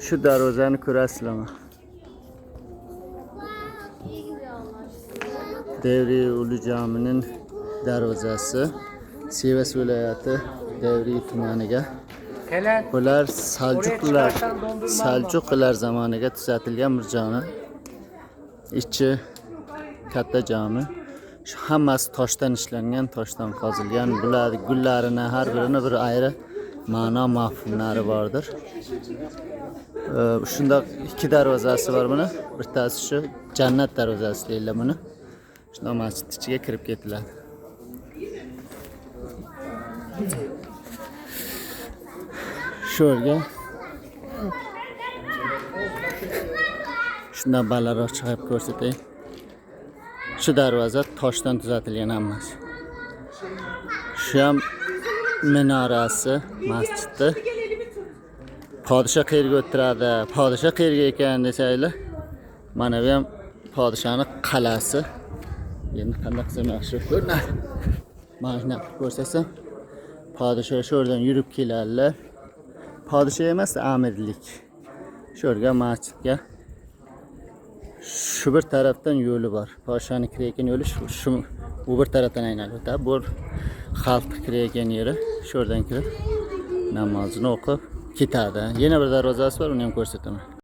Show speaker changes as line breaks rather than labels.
Shu darvozani ko'rasizlarmi? Devri Ulu Cami'nin darvozasi Sivas viloyati Devri tumaniga.
Helen.
Bular
Oraya
Salcuklular
çıkarsan dondurma alma.
Salcuklular zamoniga tuzatilgan bir jami. Ichi katta jami. Shu hammasi toshdan ishlangan, toshdan qozilgan. Bular gullarini har birini bir ayri ma'no mafhumlari bordir. Shundoq ikki darvozasi bor buni. Bittasi shu jannat darvozasi deyiladi buni. Shundoq masjid ichiga kirib ketiladi. Shu yerga shundan balandroq chiqib ko'rsatay. Shu darvoza toshdan tuzatilgan hammasi. Shu ham minorasi masjidni. Podsho qayerga o'tiradi, podsho qayerga ekan desanglar, mana bu ham podshoni qal'asi. Endi qanday qilsam yaxshi ko'rinadi. Mana shunaqa qilib ko'rsatsam, podsho shu yerdan yurib keladilar. Podsho emas, amirlik. Shu yerga masjidga shu bir tarafdan yo'li bor. Podshoni kirayotgan yo'li shu u bir tarafdan aylanib o'tadi. Bu xalq kirayotgan yeri. Shu yerdan kirib namozini o'qib ketadi. Yana bir darvozasi bor, uni ham ko'rsataman.